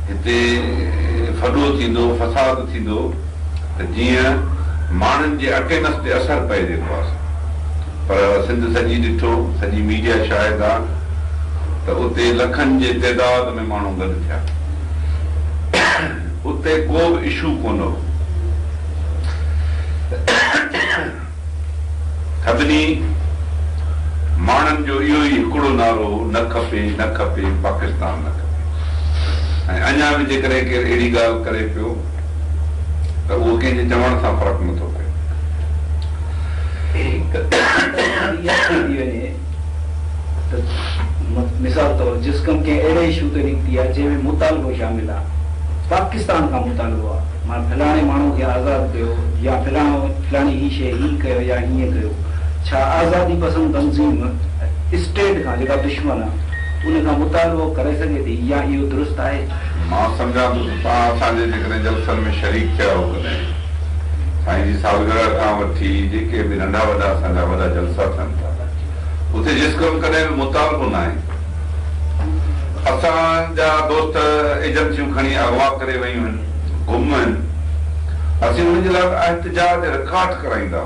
هتي ڦڏو ٿيندو، فساد ٿيندو ته جيئن ماڻهن جي اٽينس تي اثر پئي جيڪو آ سو پر سنڌ سڄي ڏٺو، سڄي ميڊيا شاهد آ ته اتي لکن جي تعداد ۾ ماڻهو گڏ ٿيا. اتي ڪو به اشو ڪونه هو. سڀني ماڻهن جو اهو ئي هڪڙو نعرو هو، نه کپي، نه کپي، پاڪستان نه کپي. ۽ اڃا به جيڪڏهن ڪير اهڙي ڳالهه ڪري پيو ته اهو ڪنهن جي چوڻ سان فرق نه ٿو پئي. هڪ ڳالهه اها ٿي ٿي وڃي ته مثال طور جسقم ڪنهن اهڙي اشو تي نڪتي آهي جنهن ۾ مطالبو شامل آهي، پاڪستان کان مطالبو آهي. معنيٰ فلاڻي ماڻهو کي آزاد ڪيو يا فلاڻو فلاڻي هي شيء هيئن ڪيو يا هيئن ڪيو. ڇا آزادي پسند تنظيم اسٽيٽ کان جيڪا دشمن آ ان کان مطالبو ڪري سگهي ٿي يا اهو درست آهي؟ مان سمجهان ٿو ته توهان اسان جي جيڪڏهن جلسن ۾ شريڪ ٿيا آهيو ڪڏهن سائين جي سالگرهه کان وٺي جيڪي به ننڍا وڏا اسان جا وڏا جلسا ٿين ٿا اتي جسقم ڪڏهن به مطالبو ناهي اسان جا دوست ايجنسيون کڻي اغوا ڪري ويون آهن، گم آهن. اسين انهن جي لاء به احتجاج رڪارڊ ڪرائيندا.